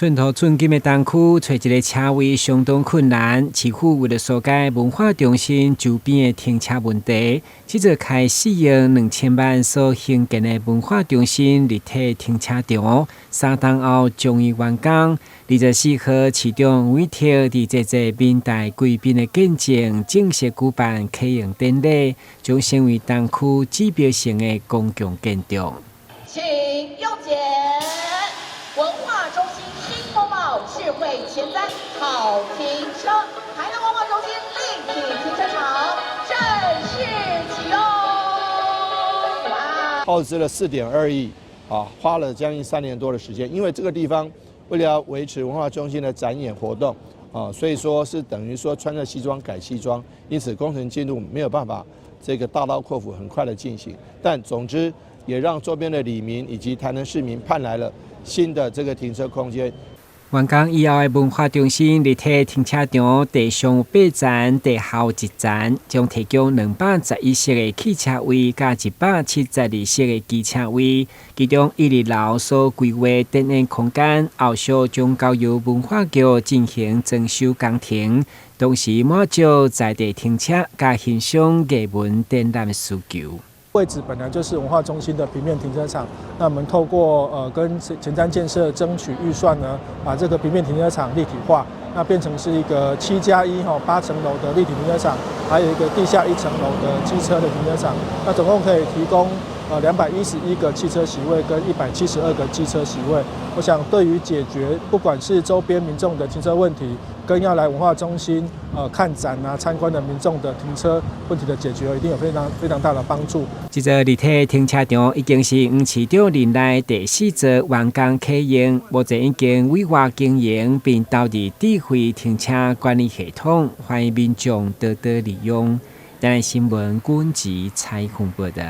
寸土寸金的東區，揣一个車位相當困難。市府為了疏解文化中心周邊的停車問題，這座開4億2000萬所興建的文化中心立體停車場，3冬後將會完工。24號，市長委託佇這座明代貴賓的見證，正式舉辦啟用典禮，將成為東區指標性的公共建築。請右檢文化中心新風貌智慧前瞻好停車，台南文化中心立體停車場正式啟用。哇！耗資了4.2億，啊，花了將近3年多的時間，因為這個地方為了要維持文化中心的展演活動，啊，所以說是等於說穿着西裝改西裝，因此工程進度沒有辦法這個大刀闊斧很快的進行，但總之也讓周邊的里民以及台南市民盼來了新的這個停車空間。完工以後的文化中心立體停車場，地上有八層，地下有一層，將提供211室的汽車位，佮172室的機車位。其中一二樓所規劃展演空間，後續將交由文化局進行裝修工程，同時滿足在地停車佮欣賞藝文展覽的需求。位置本來就是文化中心的平面停車場，那我們透過跟前瞻建設爭取預算呢，把這個平面停車場立體化，那變成是一個7加1哈8層樓的立體停車場，還有一個地下1層樓的機車的停車場，那總共可以提供211個汽車席位跟172個機車席位。我想對於解決不管是周邊民眾的停車問題，跟要來文化中心看展啊參觀的民眾的停車問題的解決，一定有非常非常大的幫助。這座立體停車場已經是黃市長任內第四座完工啟用，目前已經委外經營，並導入智慧停車管理系統，歡迎民眾多多利用。台南新聞軍籍採訪報道。